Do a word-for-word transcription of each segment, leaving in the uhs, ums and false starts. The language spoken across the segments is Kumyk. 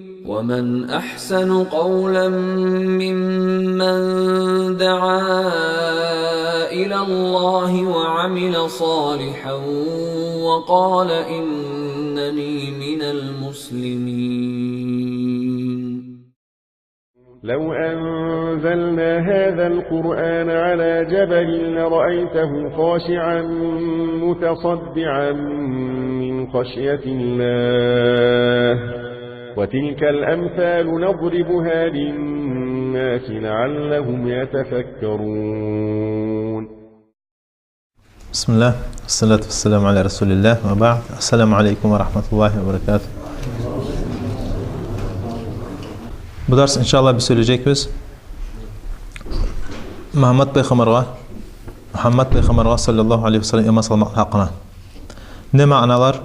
ومن أحسن قولا ممن دعا إلى الله وعمل صالحا وقال إنني من المسلمين. لو أنزلنا هذا القرآن على جبل لرأيته خاشعا متصدعا من خشية الله. وتلك الأمثال نضربها للناس لعلهم يتفكرون. بسم الله، والصلاة والسلام على رسول الله، وبعد. السلام عليكم ورحمة الله وبركاته. Бу дарс, иншаллагь, биз сёйлежекбиз Мугьаммат пайхаммаргъа, Мугьаммат пайхаммаргъа, саллаллагьу алайгьи ва саллам, иман салмакъ гьакъына. Не маъналар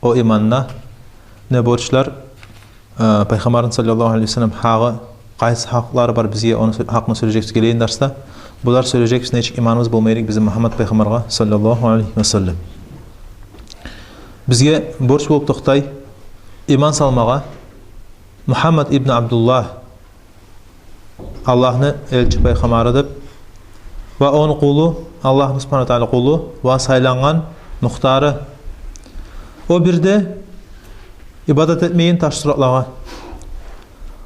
о иманда, не борчлар, э, пайхаммарны, саллаллагьу алайгьи ва саллам, гьакъы, къайсы гьакълары бар бизге, ону сё-, гьакъын сёйлежекбиз гелеген дарсда. Булар сёйлежекбиз, нечик иманыбыз болма герек бизин Мугьаммат пайхаммаргъа, саллаллагьу алайгьи ва саллам. Бизге борч болуп токътай иман салмагъа Мугьаммат ибн Абдуллагь, Аллагьны элчи пайхаммары деп, ва ону къулу, Аллагьны субгьанагьу ва таала къулу ва сайлангъан мухтары. О бир де ибадат этмейген таш суратлагъа.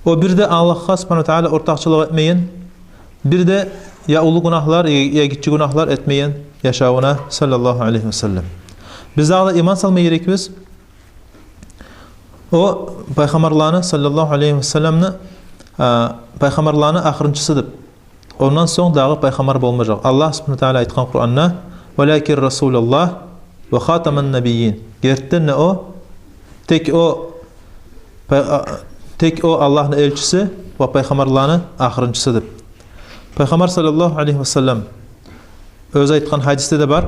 О бир де Аллагьгъа субгьанагьу ва таала ортакъчылыкъ этмейген, бир де я уллу гюнагьлар, я, я гиччи гюнагьлар этмейген яшавуна, саллаллагьу алайгьи ва саллам. Биз дагъы да иман салма герекбиз о пайхаммарланы, саллаллагьу алайгьи ва салламны, а, пайхаммарланы ахырынчысы деп. Ондан сонг дагъы пайхаммар болмажакъ. Аллагь субгьанагьу ва таала айтгъан Къуранда: «Валакин Расулаллагь ва хатаман набийин». Гертиден де о, тек о, пай-, а, тек о Аллагьны элчиси ва пайхаммарланы ахырынчысы деп. Пайхаммар, саллаллагьу алайгьи ва саллам, оьзю айтгъан гьадисде де бар.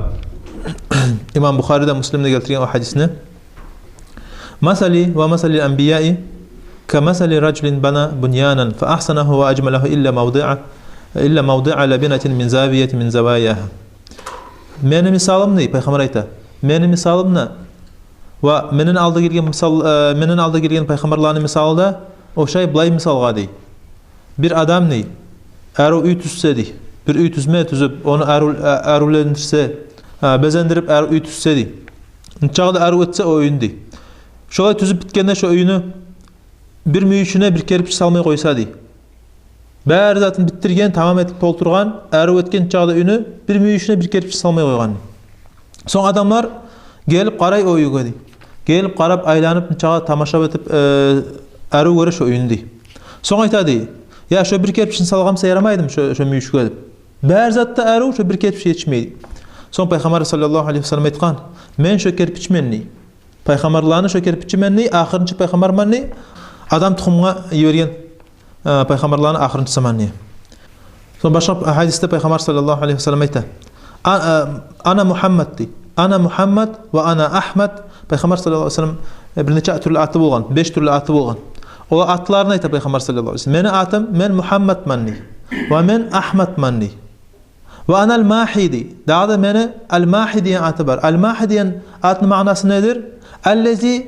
Имам Бухари де, Муслим де гелтирген о гьадисни. «Масали ва масалил анбияи камасали ражулин бана буньянан фа ахсанагьу ва ажмалагьу илла мавдиа, илла мавдиа лабинатин мин завиятин мин заваягьа». Мени мисалым, дей, пайхаммар айта, мени мисалым да ва менден алда гелген мисал, э, менден алда гелген пайхаммарланы мисалы да ошай булай мисалгъа, дей. Бир адам, дей, арив уьй тюзсе, дей, бир уьй тюзме тюзюп, ону арив, а, аривлендирсе, а, безендирип, арив уьй тюзсе, дей, нечакъы да арив этсе о уьйню, дей, шолай тюзюп битгенде шо уьйню бир мюйюшюне бир керпич салмай къойса, дей, бары затын битдирген, тамам этип толтургъан, арив этген нечакъы да уьйню бир мюйюшюне бир керпич салмай къойгъан. Сонг адамлар гелип къарай о уьйге, дей. Гелип къарап, айланып, нечакъы тамаша этип, э, арив гёре шо уьйню, дей. Сонг айта, дей: «Я, шо бир керпични салгъан буса ярамайдымы шо, шо мюйюшге?» — деп. Бары зат да арив, шо бир керпич етишмей, дей. Сонг пайхаммар, саллаллагьу алайгьи ва саллам, айтгъан: «Мен шо керпичмен, дей. Пайхаммарланы шо керпичимен, дей, ахырынчы пайхаммарман, дей, адам тухумгъа йиберген, э, пайхаммарланы ахырынчысыман», — дей. Сонг башгъа гьадисде пайхаммар, саллаллагьу алайгьи ва саллам, айта: «А-, э, ана Мугьаммад», — дей. «Ана Мугьаммад ва ана Агьмад». Пайхаммар, саллаллагьу алайгьи ва саллам, э, бир нече тюрлю аты болгъан, беш тюрлю аты болгъан. Оланы атларын айта пайхаммар, саллаллагьу алайгьи ва саллам: «Мени атым, мен Мугьаммадман, дей, ва мен Агьмадман, дей. Ва ана ал-Магьи, дей. Дагъы да мени ал-Магьи деген аты бар. Ал-Магьи деген атны маънасы недир? Аллази,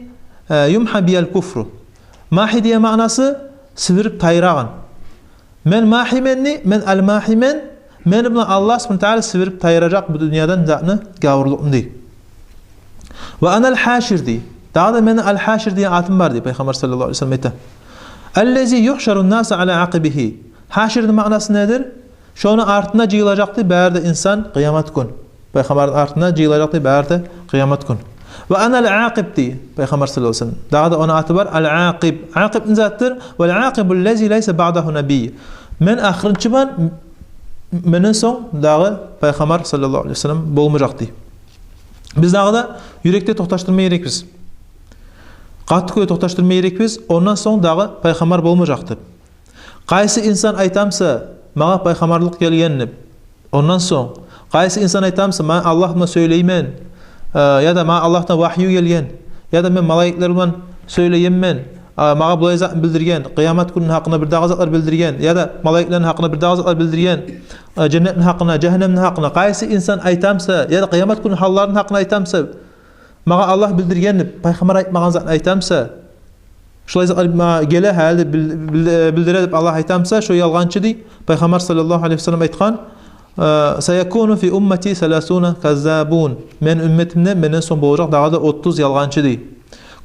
э, юмгьа бигьил куфру». Магьи деген маънасы сибирип тайрагъан. «Мен Магьимен, дей, мен ал-Магьимен, мени булан Аллагь субгьанагьу ва таала сибирип тайражакъ бу дюньядан затны, гавурлукъну», — дей. «Ва ана ал-Гьашир, дей. Дагъы да мени ал-Гьашир деген атым бар», — дей пайхаммар, саллаллагьу алайгьи ва саллам, айта: «Аллази югьшару ан-насу ала акъибигьи». Гьаширни маънасы недир? Шону артына жыйылажакъ, дей, бары да инсан къыямат гюн. Пайхаммарны артына жыйылажакъ, дей, бары да къыямат гюн. «Ва ана ал-Акъиб», — дей пайхаммар, саллаллагьу алайгьи ва саллам. Дагъы да ону аты бар, ал-Акъиб. Акъиб не затдыр? «Вал-акъибу аллази лайса баъдагьу набий». Мен ахырынчыман, м-, менден сонг дагъы пайхаммар, саллаллагьу алайгьи ва саллам, болмажакъ, дей. Биз дагъы да юрекде токъташдырма герекбиз. Къатты кюйде токъташдырма герекбиз. Ондан сонг дагъы пайхаммар болмажакъ деп. Къайсы инсан айтамса, магъа пайхаммарлыкъ гелген деп, ондан сонг, къайсы инсан айтамса, мен Аллагь булан сёйлеймен, э, яда магъа Аллагьдан вагью гелген, яда мен малайиклер булан сёйлеймен, э, магъа булай затны билдирген, къыямат гюнню гьакъында бир дагъы затлар билдирген, яда малайиклени гьакъында бир дагъы затлар билдирген, э, женнетни гьакъында, жагьаннемни гьакъында, къайсы инсан айтамса, яда къыямат гюнню гьалларыны гьакъында айтамса, магъа Аллагь билдирген деп, пайхаммар айтмагъан затны айтамса, Шолай затлар, ма, геле, гьали бил-, бил-, билдире деп Аллагь айтамса, шо ялгъанчы дей. Пайхаммар саллаллагьу алайгьи ва саллам айтгъан: «Э, саякуну фи уммати саласуна каззабун». Мени умметимде менден сонг болажакъ дагъы да отуз ялгъанчы дей.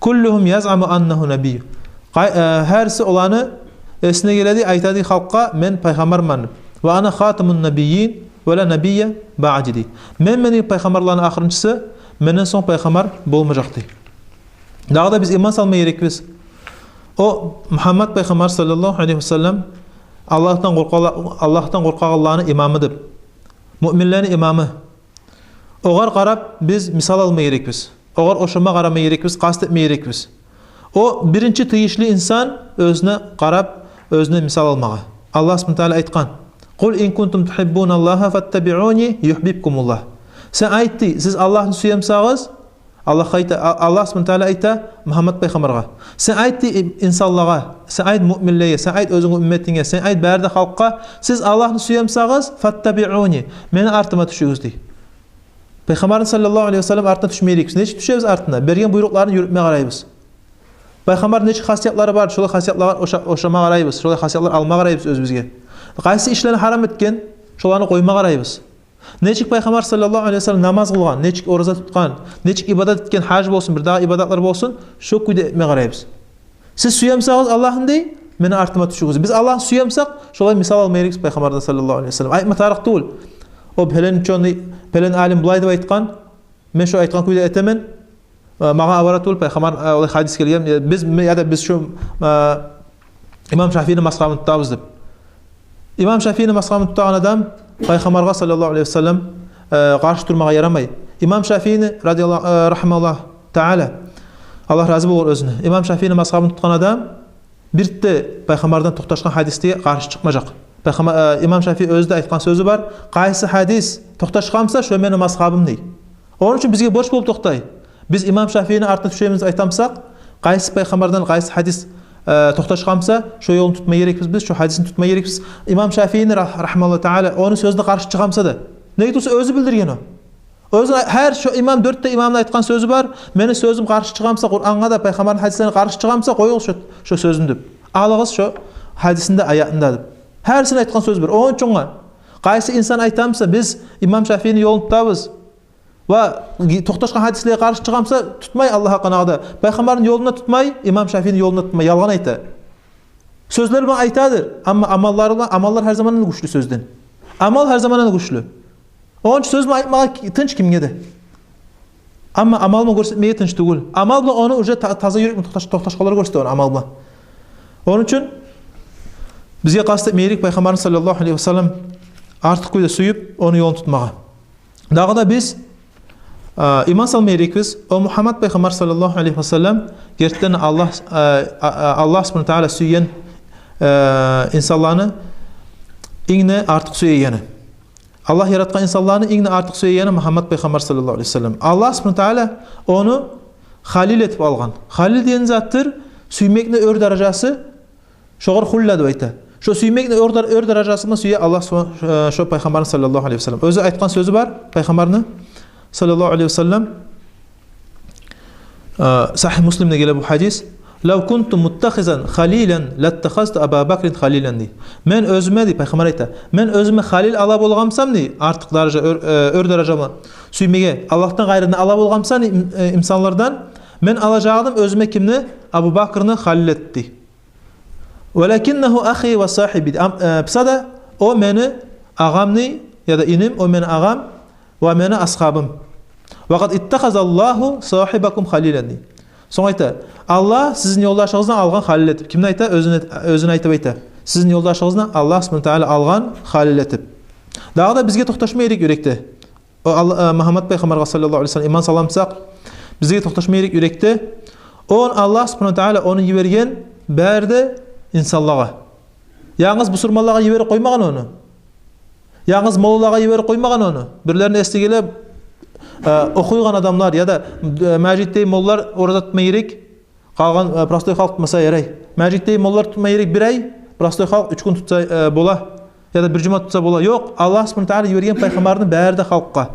«Куллугьум язъаму аннагьу набий». Къай-, э, гьариси оланы эсине геле дей, айта дей халкъгъа: «Мен пайхаммарман» деп. «Ва ана хатамун набиййин, ва ла набийя баъди» дей. Мен, мени пайхаммарланы ахырынчысы, менден сонг пайхаммар болмажакъ дей. Дагъы да биз иман салма герекбиз. О Мугьаммат пайхаммар саллаллагьу алайгьи ва саллам Аллагьдан къоркъагъа-, Аллагьдан къоркъагъанланы имамы деп, муъминлени имамы. Огъар къарап биз мисал алма герекбиз. Огъар ошама къарама герекбиз, къаст этме герекбиз. О биринчи тийишли инсан оьзюне къарап, оьзюне мисал алмагъа. Аллагь субгьанагьу ва таала айтгъан: «Къул ин кунтум тухиббуналлагьа фаттабиъуни юхбибкумуллагь». Сен айт дей, сиз Аллагьны сюемсагъыз, Аллагь айта, А-, Аллагь субгьанагьу ва таала айта Мугьаммат пайхаммаргъа: «Сен айт дей ин-, инсанлагъа, сен айт муъминлеге, сен айт оьзюнгню умметинге, сен айт бары да халкъгъа: сиз Аллагьны сюемсагъыз, фаттабиъуни, мени артыма тюшюгюз» дей. Пайхаммарны саллаллагьу алайгьи ва саллам артына тюшме герекбиз. Нечик тюшебиз артына? Берген буйрукъларын юрютме къарайбыз. Пайхаммарны нечик хасиятлары бар, шолай хасиятлар оша-, ошама къарайбыз, шолай хасиятлар алма къарайбыз оьзюбюзге. Къайсы ишлени гьарам этген, шоланы къойма къарайбыз. Нечик пайхаммар саллаллагьу алайгьи ва саллам намаз къылгъан, нечик ораза тутгъан, нечик ибадат этген, гьаж болсун, бир дагъы ибадатлар болсун, шо кюйде этме къарайбыз. Сиз сюемсагъыз Аллагьны дей, мени артыма тюшюгюз. Биз Аллагьны сюемсакъ, шолай мисал алма герекбиз пайхаммардан саллаллагьу алайгьи ва саллам. Айтма тарыкъ тюгюл: «О пелен учёный, пелен алим булай деп айтгъан, мен шо айтгъан кюйде этемен, э, магъа авара тюгюл, пайхаммар, э, олай гьадис гелген, э, биз, ме-, яда биз шо, э, имам Шафиини мазгьабын тутабыз» деп. Имам Шафиини мазгьабын тутагъан адам пайхаммаргъа саллаллагьу алайгьи ва саллам, э, къаршы турмагъа ярамай. Имам Шафиини радияллагьу, э, рагьимагьуллагьу таала, Аллагь рази болгъур оьзюне, имам Шафиини мазгьабын тутгъан адам бир де пайхаммардан токъташгъан гьадисге къаршы чыкъмажакъ. Пайхаммар, э, имам Шафии оьзю де айтгъан сёзю бар: «Къайсы гьадис токъташгъан буса, шо мени мазгьабым» дей. Ону учун бизге борч болуп токътай. Биз имам Шафиини артына тюшебиз деп айтамсакъ, къайсы пайхаммардан къайсы гьадис, э, токъташгъан буса, шо ёлну тутма герекбиз биз, шо гьадисни тутма герекбиз. Имам Шафиини рагь-, рагьимагьуллагьу таала, ону сёзюне къаршы чыгъамса да. Неге турса оьзю билдирген о. Оьзю гьар шо имам, дёрт де имамны айтгъан сёзю бар: «Мени сёзюм къаршы чыгъамса, Къурангъа да, пайхаммарны гьадислерине къаршы чыгъамса, къоюгъуз шо, шо сёзюм», — деп. «Алыгъыз шо гьадисин де, аятын да», — деп. Гьарисини айтгъан сёзю бар. Ону учун къайсы инсан айтамса: «Биз имам Шафиини ёлун тутабыз ва токъташгъан гьадислеге къаршы чыгъамса, тутмай Аллагь гьакъына да, пайхаммарны ёлун да тутмай, имам Шафиини ёлун да тутмай, ялгъан айта». Сёзлер булан айтадыр, амма амаллар булан, амаллар гьар замандан гючлю сёзден. Амал гьар замандан гючлю. Ону учун сёз булан айтмагъа ки-, тынч кимге де. Амма амал булан гёрсетмеге тынч тюгюл. Амал булан ону уже та-, таза юрек булан токъташ-, токъташгъанлар гёрсете ону амал булан. Ону учун бизге къаст этме герек пайхаммарны саллаллагьу алайгьи ва саллам артыкъ кюйде сююп, ону ёлун тутмагъа. Дагъы да биз, э, иман салма герекбиз, о Мугьаммат пайхаммар саллаллагьу алайгьи ва саллам гертиден Аллагь, э, а, а, Аллагь субгьанагьу ва таала сюйген, э, инсанланы инг де артыкъ сюегени. Аллагь яратгъан инсанланы инг де артыкъ сюегени Мугьаммат пайхаммар саллаллагьу алайгьи ва саллам. Аллагь субгьанагьу ва таала ону халил этип алгъан. Халил деген затдыр сюймекни оьр даражасы, шогъар хулла деп айта. Шо сюймекни оьр дар-, оьр даражасы булан сюе Аллагь су-, э, шо пайхаммарны саллаллагьу алайгьи ва саллам. Оьзю айтгъан сёзю бар пайхаммарны саллаллагьу алайгьи ва саллам. Э, Сагьигь Муслимде геле бу гьадис: «Лав кунту муттахизан халилан латтахазту Аба Бакрин халилан», — дей. «Мен оьзюме, — дей пайхаммар, айта, — мен оьзюме халил ала болгъан бусам, — дей, — артыкъ даража, оьр, э, оьр даража булан сюймеге Аллагьдан къайрыны ала болгъан бусам, — дей, — ин-, э, инсанлардан, мен алажакъ эдим оьзюме кимни? Абу Бакрны халил этип», — дей. «Валакиннагьу ахи ва сагьиби». Ам-, э, буса да о мени агъам, дей, яда иним, о мени агъам ва мени асгьабым. «Ва къад иттахазаллагьу сагьибакум халилан», — дей. Сонг айта: «Аллагь сизин ёлдашыгъызны алгъан халил этип». Кимни айта? Оьзюн эт-, оьзюн айтып айта. Сизин ёлдашыгъызны Аллагь субгьанагьу ва таала алгъан халил этип. Дагъы да бизге токъташма герек юрекде. О Алла-, э, Мугьаммат пайхаммаргъа саллаллагьу алайгьи ва саллам иман саламсакъ, бизге токъташма герек юрекде. Ону Аллагь субгьанагьу ва таала ону йиберген бары да инсанлагъа. Янгыз бусурманлагъа йиберип къоймагъан ону. Янгыз моллалагъа йиберип къоймагъан ону. Бирлерини эсине геле, э, охуйгъан адамлар яда, э, межитдеги моллалар ораза тутма герек. Къалгъан, э, простой халкъ тутмаса ярай. Межитдеги моллалар тутма герек бир ай, простой халкъ уьч гюн тутса, э, бола. Яда бир жума тутса бола. Ёкъ, Аллагь субгьанагьу ва таала йиберген пайхаммарны бары да халкъгъа.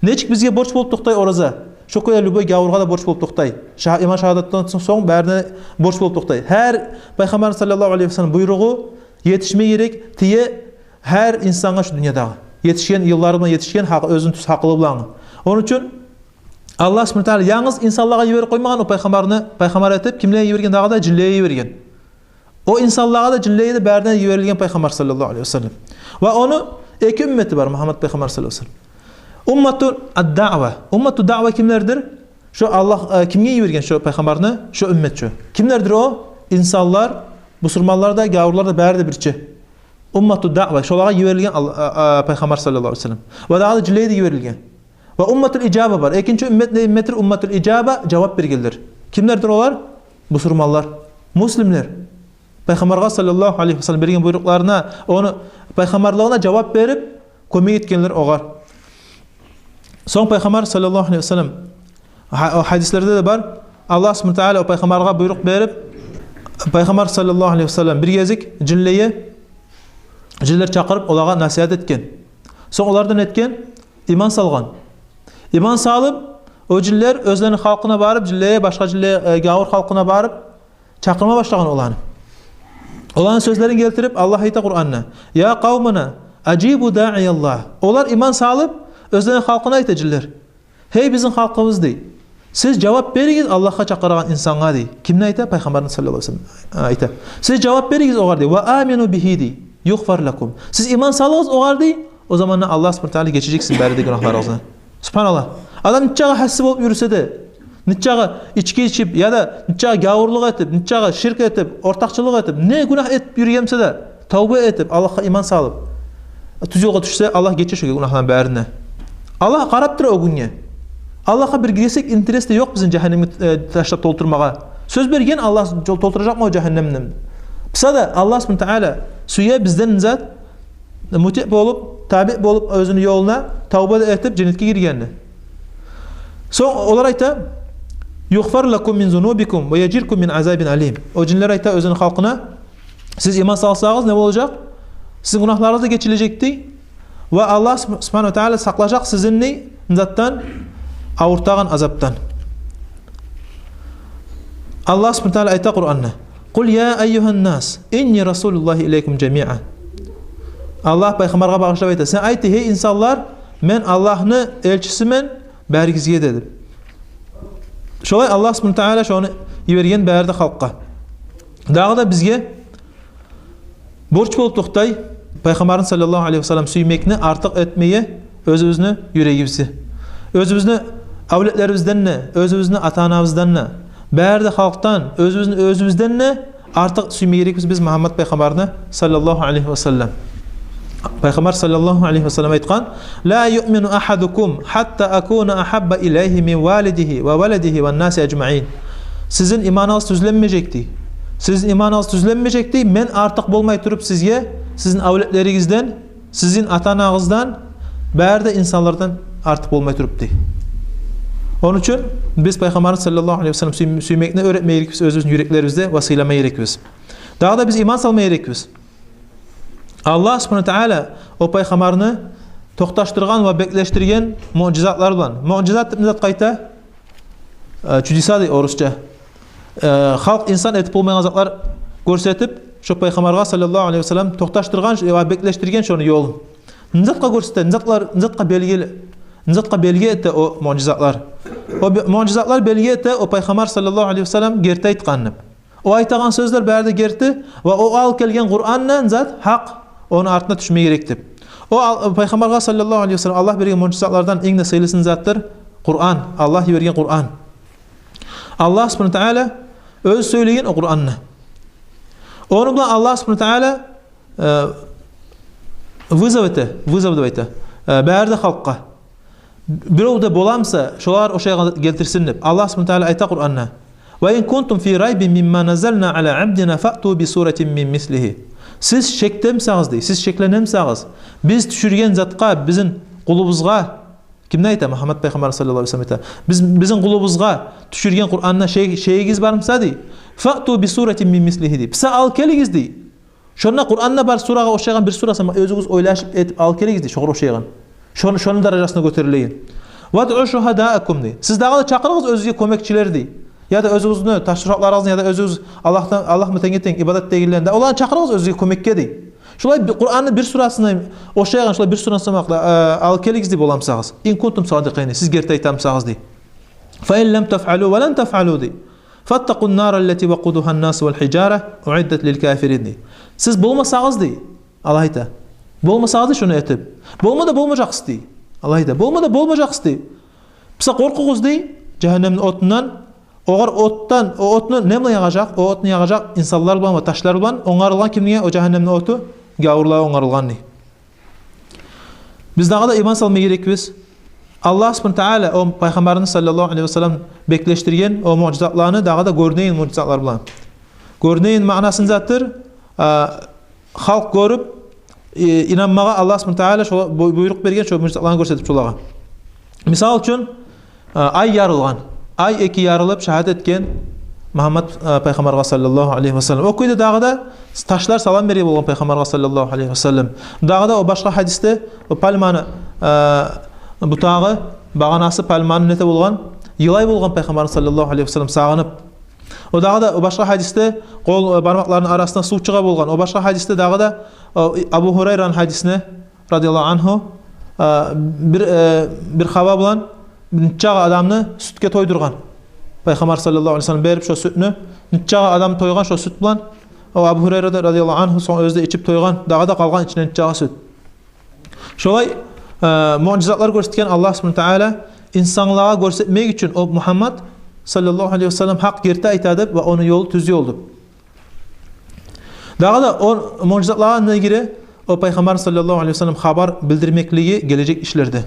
Нечик бизге борч болуп токътай ораза? Шо кюйде любой гявургъа да борч болуп токътай. Ша-, иман шагьадатдан сонг барына борч болуп токътай. Гьар Пайхаммар саллаллагьу алайгьи ва саллам буйругъу етишме герек тие гьар инсангъа шу дюньядагъы. Етишген йыллары булан етишген, гьакъ-, оьзюню тюз гьакъылы булан. Ону учун Аллагь субгьанагьу ва таала янгыз инсанлагъа йиберип къоймагъан о пайхаммарны, пайхаммар этип, кимлеге йиберген? Дагъы да жинлеге йиберген. О инсанлагъа да, жинлеге де, барына йиберилген пайхаммар саллаллагьу алайгьи ва саллам. Ва ону эки уммети бар, Мугьаммад пайхаммар саллаллагьу алайгьи ва саллам. Уммату ад-даъва. Уммату даъва кимлердир? Шо Аллагь, э, кимге йиберген шо пайхаммарны? Шо уммет шо. Кимлердир о? Инсанлар, бусурманлар да, гявурлар да, бары да бирче. Уммату даъва, шолагъа йиберилген Ал-, а, а, пайхаммар саллаллагьу алайгьи ва саллам. Ва дагъы да жинлеге де йиберилген. Ва умматул ижаба бар. Экинчи уммет не умметдир? Умматул ижаба, жавап бергенлер. Кимлердир олар? Бусурманлар, муслимлер. Пайхаммаргъа саллаллагьу алайгьи ва саллам берген буйрукъларына, ону пайхаммарлыгъына жавап берип, кёмек этгенлер огъар. Сонг пайхаммар саллаллагьу алайгьи ва саллам, гьа-, о гьадислерде де бар, Аллагь субгьанагьу ва таала о пайхаммаргъа буйрукъ берип, пайхаммар саллаллагьу алайгьи ва саллам бир гезик жинлеге, жинлер чакъырып, олагъа насигьат этген. Сонг олардан этген, иман салгъан. Иман салып, о жинлер оьзлени халкъына барып, жинлеге, башгъа жинлеге, э, гявур халкъына барып, чакъырма башлагъан оланы. Оланы сёзлерин гелтирип, Аллагь айта Къуранда: «Я къавмана, ажибу даъияллагь». Олар иман салып, оьзлени халкъына айта жинлер: «Гьей, бизин халкъыбыз, – дей, – сиз жавап беригиз Аллагьгъа чакъырагъан инсангъа», – дей. Кимни айта? Пайхаммарны саллаллагьу алайгьи ва саллам айта. «Сиз жавап беригиз огъар, – дей, – ва амину бигьи, – дей, – югъфар лакум. Сиз иман салыгъыз огъар, – дей, – о заманда Аллагь субгьанагьу ва таала гечежек сизин бары да гюнагьларыгъызны». Субгьаналлагь. Адам нечакъы гьасси болуп юрюсе де, нечакъы ички ичип, яда нечакъы гявурлукъ этип, нечакъы ширк этип, ортакъчылыкъ этип, не гюнагь этип юрюген буса да, тавба этип, Аллагьгъа иман салып, тюз ёлгъа тюшсе, Аллагь гече шо гюнагьланы барын да. Аллагь къарап тура о гюнге. Аллагьгъа бир гесек интерес де ёкъ бизин жагьаннемге, э, ташлап толтурмагъа. Сёз берген Аллагь, жол толтуражакъмы о жагьаннемни. Буса да Аллагь субгьанагьу ва таала сюе бизден зат, мутиъ болуп, табиъ болуп оьзюню ёлуна, тавба да этип, женнетге гиргенни. Сонг олар айта: «Югъфар лакум мин зунубикум ва яжиркум мин азабин алим». О жинлер айта оьзюню халкъына: «Сиз иман салсагъыз, не болажакъ? Сизин гюнагьларыгъыз да гечилежек, – дей, – ва Аллагь суб-, субгьанагьу ва таала сакълажакъ сизин, – дей, – затдан, авуртагъан азапдан». Аллагь субгьанагьу ва таала айта Къуранда: «Къул я айюгьан нас, инни расулуллагьи илайкум жамиъа». Аллагь пайхаммаргъа багъышлап айта: «Сен айт, – дей, – гьей инсанлар, мен Аллагьны элчисимен баригизге», – деди. Шолай Аллагь субгьанагьу ва таала шону йиберген бары да халкъгъа. Дагъы да бизге борч болуп токътай пайхаммарны саллаллагьу алайгьи ва саллам сюймекни артыкъ этмеге оьзюбюзню юрегибизни. Оьзюбюзню авлетлерибизден де, оьзюбюзню ата-анабыздан да, бары да халкъдан, оьзюбюзню оьзюбюзден де артыкъ сюйме герекбиз биз Мугьаммад пайхаммарны саллаллагьу алайгьи ва саллам. Пайхаммар саллаллагьу алайгьи ва саллам айтгъан: «Ла юъмину агьадукум гьатта акуна агьабба илайгьи мин валидигьи ва валадигьи ван наси ажмаин». Сизин иманыгъыз тюзленмежек, – дей. Сизин иманыгъыз тюзленмежек, – дей, – мен артыкъ болмай туруп сизге, сизин авлетлеригизден, сизин ата-анагъыздан, бары да инсанлардан артыкъ болмай туруп, – дей. Ону учун биз пайхаммарны саллаллагьу алайгьи ва саллам сюй-, сюймекни уьйретме герекбиз, оьзюбюзню юреклерибизде васиялама герекбиз. Дагъы да биз иман салма герекбиз. Аллагь субгьанагьу ва таала о пайхаммарны токъташдыргъан ва беклешдирген муъжизатлар булан. Муъжизат деп не затгъа айта? Э, чудеса дей орусча. Э, халкъ, инсан этип болмайгъан затлар гёрсетип, шо пайхаммаргъа саллаллагьу алайгьи ва саллам токъташдыргъан ва беклешдирген шону ёлун. Не затгъа гёрсете, не затлар, не затгъа белги, не затгъа белги эте о муъжизатлар? О бе-, муъжизатлар белги эте о пайхаммар саллаллагьу алайгьи ва саллам герти айтгъанны. О айтагъан сёзлер бары да герти, ва о алып гелген Къуран да зат гьакъ, ону артына тюшме герек деп. О ал-, пайхаммаргъа саллаллагьу алайгьи ва саллам Аллагь берген муъжизатлардан инг де сыйлысын затдыр Къуран, Аллагь йиберген Къуран. Аллагь субгьанагьу ва таала оьзю сёйлеген о Къуранда. Ону булан Аллагь субгьанагьу ва таала, э, вызов эте, вызов деп айта, э, бары да халкъгъа. Бирев де боламса, шолагъа ошайгъан гелтирсин деп. Аллагь субгьанагьу ва таала айта Къуранда: «Ва ин кунтум фи райбин мимма наззална ала абдина фаъту би суратин мин мислигьи». Сиз шекдемисагъыз, дей, сиз шекленемисагъыз биз тюшюрген затгъа, бизин къулубузгъа, кимни айта? Мугьаммад пайхаммар саллаллагьу алайгьи ва саллам айта. Биз, бизин къулубузгъа тюшюрген Къуранда шей-, шейигиз бармыса, дей, «фаъту би суратин мин мислигьи», дей. Буса алып гелигиз, дей. Шонда Къуранда бар сурагъа ошайгъан бир сура, сама оьзюгюз ойлашып этип алып гелигиз, дей, шогъар ошайгъан. Шону, шону даражасына гётерилеген. «Вадъу шугьадаакум», — дей. Сиз дагъы да чакъырыгъыз оьзюгюзге кёмекчилер, дей. Яда оьзюгюзню ташракъларыгъызны, яда оьзюгюз Аллагьдан, Аллагь булан тенг этеген ибадат этегенлени де, оланы чакъырыгъыз оьзюгюзге кёмекге, дей. Шулай бир, Къуранны бир сурасына ошайгъан, шулай бир сурасына макъда, э, алып гелигиз, дей, боламсагъыз. «Ин кунтум садикъин», — дей, сиз герти айтамсагъыз, дей. «Фа ин лам тафъалу ва лан тафъалу», — дей. «Фаттакъун нара ллати вакъудугьа ннасу вал хижара уиддат лил кафирин», — дей. Сиз болмасагъыз, дей, Аллагь айта. Болмасагъыз, дей, шуну этип, болма да болмажакъсыз, дей. Аллагь айта. Болма да болмажакъсыз, дей. Буса къоркъугъуз, дей, жагьаннемни отундан. Огъар отдан, о отну не булан ягъажакъ? О отну ягъажакъ инсанлар булан ва ташлар булан. Онгарылгъан кимге о жагьаннемни оту? Гавурлагъа онгарылгъан, дей. Биз дагъы да иман салма герекбиз. Аллагь субгьанагьу ва таала о Пайхаммарны саллаллагьу алайгьи ва саллам беклешдирген о муъжизатланы дагъы да гёрюнеген муъжизатлар булан. Гёрюнеген маънасы затдыр, а, халкъ гёрюп, э, инанмагъа Аллагь субгьанагьу ва таала шо бу-, буйрукъ берген шо муъжизатланы гёрсетип шолагъа. Мисал учун, э, ай ярылгъан. Ай эки ярылып, шагьадат этген Мугьаммат, э, Пайхаммаргъа саллаллагьу алайгьи ва саллам. О кюйде дагъы да ташлар салам бере болгъан Пайхаммаргъа саллаллагьу алайгьи ва саллам. Дагъы да о башгъа гьадисде о пальманы, э, бутагъы, багъанасы пальманы нете болгъан, йылай болгъан Пайхаммарны саллаллагьу алайгьи ва саллам сагъынып. О дагъы да, о башгъа гьадисде къол, э, бармакъларыны арасындан сув чыгъа болгъан. О башгъа гьадисде дагъы да, э, Абу Гьурайраны гьадисине, радияллагьу ангьу, э, бир, э, бир хаба булан нечагъа адамны сютге тойдургъан. Пайхаммар саллаллагьу алайгьи ва саллам берип шо сютню, нечагъа адам тойгъан шо сют булан. О Абу Гьурайра да радияллагьу ангьу сонг оьзю де ичип тойгъан, дагъы да къалгъан ичинде нечагъа сют. Шолай, э, муъжизатлар гёрсетген Аллагь субгьанагьу ва таала инсанлагъа гёрсетмек учун, о Мугьаммат саллаллагьу алайгьи ва саллам гьакъ, герти айта деп ва ону ёлу тюз ёл деп. Дагъы да о муъжизатлагъа не гире? О Пайхаммар саллаллагьу алайгьи ва саллам хабар билдирмеклиги гележек ишлерде.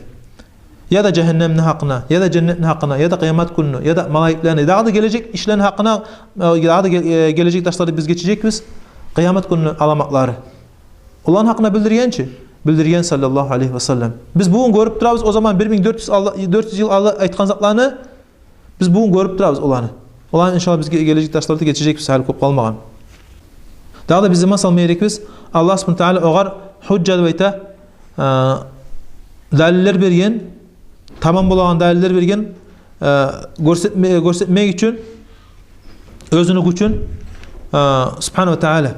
Яда жагьаннемни гьакъына, яда женнетни гьакъына, яда къыямат гюнню, яда малайиклени, дагъы да гележек ишлени гьакъына, э, дагъы да гел-, э, гележек дарсларда биз гечежекбиз къыямат гюнню аламатлары. Оланы гьакъына билдирген чи? Билдирген саллаллагьу алайгьи ва саллам. Биз бугюн гёрюп турабыз, о заман бир минг дёрт юз алда, дёрт юз йыл алда айтгъан затланы биз бугюн гёрюп турабыз оланы. Оланы, иншаллагь, биз ге-, гележек дарсларда гечежекбиз, гьали кёп къалмагъан. Дагъы да биз иман салма герекбиз, Аллагь субгьанагьу ва таала огъар гьужжа деп айта, э, далиллер берген, тамам болагъан далиллер берген, э, гёрсетме-, гёрсетмек учун оьзюню гючюн, э, субгьанагьу ва таала.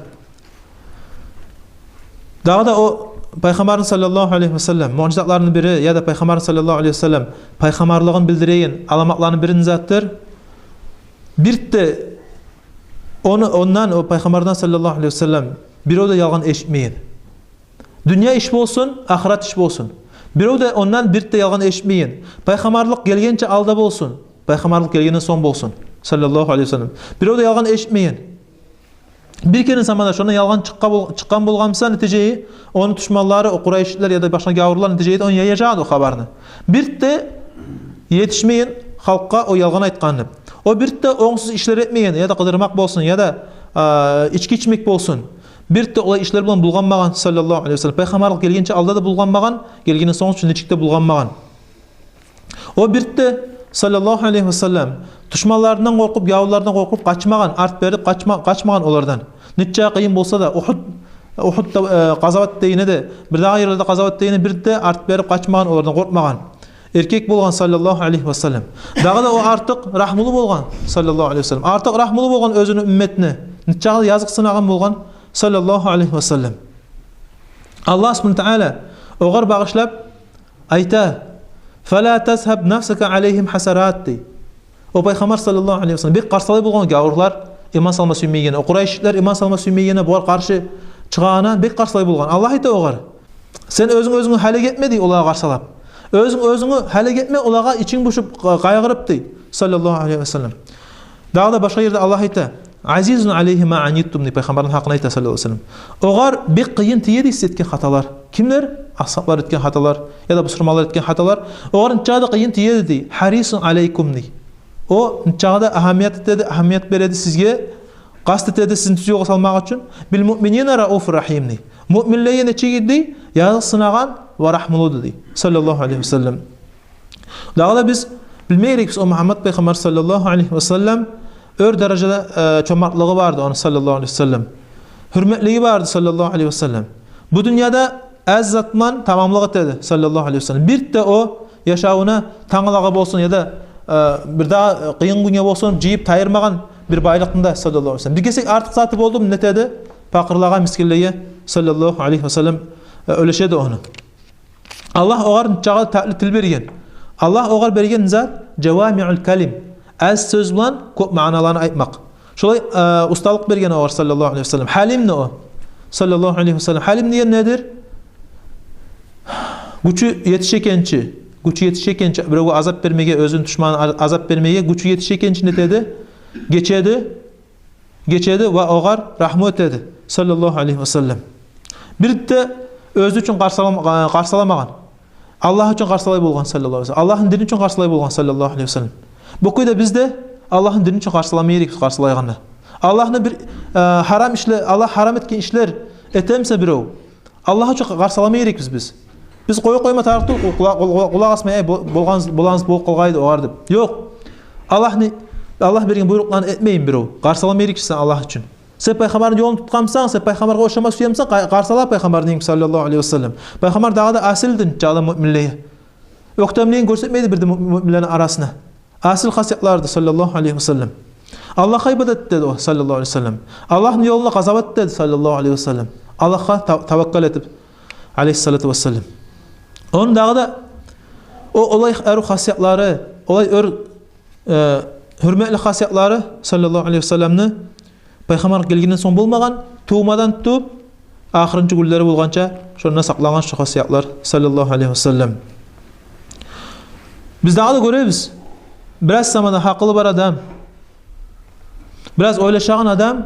Дагъы да о Пайхаммарны саллаллагьу алайгьи ва саллам муъжизатларыны бири, яда Пайхаммарны саллаллагьу алайгьи ва саллам пайхаммарлыгъын билдиреген аламатларыны бири не затдыр? Бир де ону, ондан, о Пайхаммардан саллаллагьу алайгьи ва саллам бирев де ялгъан эшитмеген. Дюнья иш болсун, ахырат иш болсун. Бирев де ондан бир де ялгъан эшитмеген. Пайхаммарлыкъ гелгенче алда болсун, пайхаммарлыкъ гелгенден сонг болсун, саллаллагьу алайгьи ва саллам, бирев де ялгъан эшитмеген. Бир керен заманда шондан ялгъан чыкъгъа бол-, чыкъгъан болгъан буса, нетижеси, ону душманлары, о къурайшитлер яда башгъа гавурлар, нетижеси, ону яяжакъ эди о хабарны. Бир де етишмеген халкъгъа о ялгъан айтгъанны. О бир де онгсуз ишлер этмеген, яда къыдырмакъ болсун, яда, а, ички ичмек болсун. Бир де олай ишлер булан булгъанмагъан, саллаллагьу алайгьи ва саллам. Пайхаммарлыкъ гелгенче алда да булгъанмагъан, гелгенден сонг учун нечик де булгъанмагъан. О бир де, саллаллагьу алайгьи ва саллам, душманларындан къоркъуп, гавурлардан къоркъуп къачмагъан, арт берип къачма-, къачмагъан олардан. Нече къыйын болса да, Угьуд, Угьуд да, э, къазават дегенде де, бир дагъы ерлерде къазават дегенде бир де арт берип къачмагъан олардан, къоркъмагъан. Эркек болгъан, саллаллагьу алайгьи ва саллам. Дагъы да о артыкъ рагьмулу болгъан, саллаллагьу алайгьи ва саллам. Артыкъ рагьмулу болгъан оьзюню умметине. Нече де языкъсынагъан болгъан, саллаллагьу алайгьи ва саллам. Аллагь субгьанагьу ва таала огъар багъышлап айта: «Фала тазгьаб нафсука алайгьим хасарат», — дей. О Пайхаммар, саллаллагьу алайгьи ва саллам, бек къарсалай болгъан гавурлар иман салма сюймейгенни, о къурайшитлер иман салма сюймейгенни, булар къаршы чыгъагъанны бек къарсалай болгъан. Аллагь айта огъар: «Сен оьзюнг оьзюнгню гьалек этме, — дей, — олагъа къарсалап. Оьзюнг оьзюнгню гьалек этме олагъа, ичинг бушуп, къа-, къайгъырып», — дей, саллаллагьу алайгьи ва саллам. Дагъы да башгъа ерде Аллагь айта: «Азизун алайгьи ма анитум», — дей, Пайхаммарны гьакъында айта, саллаллагьу алайгьи ва саллам. Огъар бек къыйын тиеди сиз этген хаталар. Кимлер? Асгьаблар этген хаталар, яда бусурманлар этген хаталар. Огъар нечагъы да къыйын тиеди, дей. «Харисун алайкум», — дей. О нечагъы да агьамият этеди, агьамият береди сизге, къаст этеди сизин тюз ёлгъа салмакъ учун. «Бил муъминина рауфур рахим», — дей. Муъминлеге нечик эди, дей, языкъсынагъан ва рагьмулуду, дей, саллаллагьу алайгьи ва саллам. Дагъы да биз билме герекбиз, о Мугьаммат Пайхаммар, саллаллагьу алайгьи ва саллам, оьр даражада, э, чомартлыгъы барды ону, саллаллагьу алайгьи ва саллам. Гьюрметлиги барды, саллаллагьу алайгьи ва саллам. Бу дюньяда аз зат булан тамамлыкъ этеди, саллаллагьу алайгьи ва саллам. Бир де о яшавуна, тангалагъа болсун яда, э, бир дагъы, э, къыйын гюнге болсун, жыйып тайдырмагъан бир байлыкъны да, саллаллагьу алайгьи ва саллам. Бир кесек артыкъ заты болду, не этеди? Пакъырлагъа, мискинлеге, саллаллагьу алайгьи ва саллам, э, уьлешеди ону. Аллагь огъар нечакъы татли тил берген. Аллагь огъар берген зат — жавамиъул калим. Аз сёз булан кёп маъналаны айтмакъ. Шолай, э, усталыкъ берген огъар, саллаллагьу алайгьи ва саллам. Гьалимни о, саллаллагьу алайгьи ва саллам. Гьалим деген недир? Гючю етишегенче, гючю етишегенче биревге азап бермеге, оьзюню душманына а-, азап бермеге гючю етишегенче не этеди? Гечеди, гечеди ва огъар рагьму этеди, саллаллагьу алайгьи ва саллам. Бир де оьзю учун къарсалам-, къарсаламагъан. Аллагь учун къарсалай болгъан, саллаллагьу алайгьи ва саллам. Аллагьны дини учун къарсалай болгъан, саллаллагьу алайгьи ва саллам. Бу кюйде биз де Аллагьны дини учун къарсалама герекбиз, къарсалайгъанда. Аллагьны бир, э, гьарам ишле-, Аллагь гьарам этген ишлер этемисе бирев, Аллагь учун къарсалама герекбиз биз. Биз къоя-къойма тарыкъ тюгюл, къула-, къула-, къулакъ асмай, ай, бо-, болгъан, болагъан болуп къалгъай эди огъар деп. Ёкъ. Аллагьны, Аллагь берген буйрукъланы этмейин бирев. Къарсалама герекбиз сен Аллагь учун. Сен пайхаммарны ёлун тутгъанмысан, сен пайхаммаргъа ошама сюемисен, къа-, къарсала пайхаммарны, саллаллагьу алайгьи ва саллам. Пайхаммар дагъы да асил эди нечакъы да муъминлеге. Оьктемлигин гёрсетмей эди бир де му-, муъминлени арасына. Асил хасиятлар эди, саллаллагьу алайгьи ва саллам. Аллагьгъа ибадат этеди о, саллаллагьу алайгьи ва саллам. Аллагьны ёлуна къазават этеди, саллаллагьу алайгьи ва саллам. Аллагьгъа тав-, таваккал этип, алайгьиссалату вассалам. Ону дагъы да, о, олай арив хасиятлары, олай оьр, э, гьюрметли хасиятлары, саллаллагьу алайгьи ва салламны, пайхаммар гелгенден сонг болмагъан, тувмадан тутуп ахырынчы гюнлери болгъанча шонда сакълагъан шо хасиятлар, саллаллагьу алайгьи ва саллам. Биз дагъы да гёребиз, бираз заманда гьакъылы бар адам, бираз ойлашагъан адам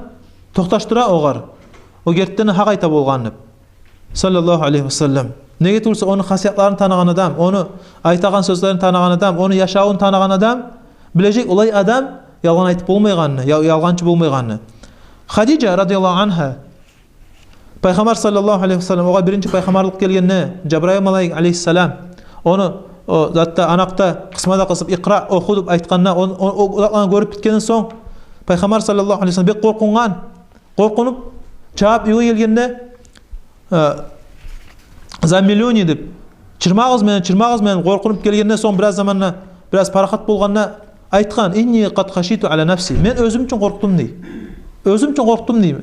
токъташдыра огъар, о гертиден де гьакъ айта болгъанны деп, саллаллагьу алайгьи ва саллам. Неге тюгюл эсе, ону хасиятларын таныгъан адам, ону айтагъан сёзлерин таныгъан адам, ону яшавун таныгъан адам билежек олай адам ялгъан айтып болмайгъанны, я-, ялгъанчы болмайгъанны. Хадижа, радияллагьу ангьа, пайхаммар, саллаллагьу алайгьи ва саллам, огъар биринчи пайхаммарлыкъ гелгенде, Жабраил малайик, алайгьиссалам, ону, о затда, анакъда, къысмада къысып, «Икъра, оху», — деп айтгъанда, он-, он-, о затланы гёрюп битгенден сонг, пайхаммар, саллаллагьу алайгьи ва саллам, бек къоркъунгъан. Къоркъунуп, чабып уьйге гелгенде, э, «Заммилюни», — деп, «Чырмагъыз мени, чырмагъыз мени», — къоркъунуп гелгенде, сонг бираз заманда, бираз парахат болгъанда айтгъан: «Инни къад хашийту аля нафси». «Мен оьзюм учун къоркъдум», — дей. «Оьзюм учун къоркъдум», — дей.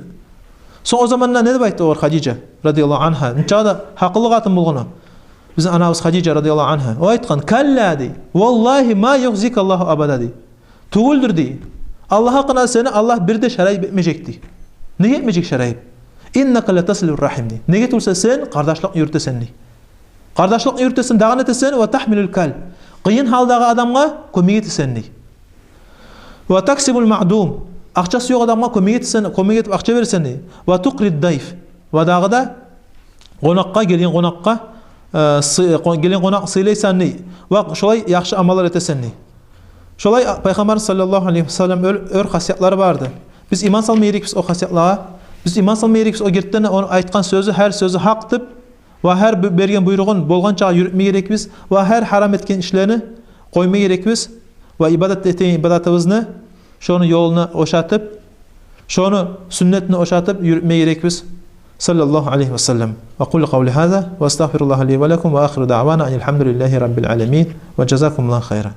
Сонг о заманда не деп айтды огъар Хадижа, радияллагьу ангьа? Нечакъы да гьакъыллы къатын болгъан о, бизин анабыз Хадижа, радияллагьу ангьа. О айтгъан: «Калла, — дей, — валлагьи ма юхзикаллагьу абада», — дей. «Тюгюлдюр, — дей, — Аллагь гьакъына, сени Аллагь бир де шарайып этмежек, — дей. — Неге этмежек шарайып? — Иннака латасилур рахим, — дей. — Неге тюгюл эсе, сен къардашлыкъны юрютесен, — дей. — Къардашлыкъны юрютесен, дагъы не этесен? — Ва тахмилул калл, къыйын гьалдагъы адамгъа кёмек этесен, — дей. — Ва таксибул маъдум, акъчасы ёкъ адамгъа кёмек этесен, кёмек этип акъча бересен, — дей. — Ва тукрид дайф, ва дагъы да къонакъгъа, гелген къонакъгъа, э, сы-, къо-, гелген къонакъны сыйлайсан, — дей. — Ва шолай яхшы амаллар этесен», — дей. Шолай, а, пайхаммар, саллаллагьу алайгьи ва саллам, оьр, оьр хасиятлары бар эди. Биз иман салма герекбиз о хасиятлагъа. Биз иман салма герекбиз о гертиден де ону айтгъан сёзю, гьар сёзю гьакъ деп, ва гьар бу-, берген буйругъун болгъанча юрютме герекбиз, ва гьар гьарам этген ишлени къойма герекбиз, ва ибадат этеген ибадатыбызны шону ёлуна ошатып, шону сюннетине ошатып юрютме герекбиз, саллаллагьу алайгьи ва саллам. Ва акъулу къавли гьаза, ва астагъфируллагьа ли ва лакум, ва ахиру даъвана анил гьамдулиллагьи раббил аламин, ва жазакумуллагьу хайран.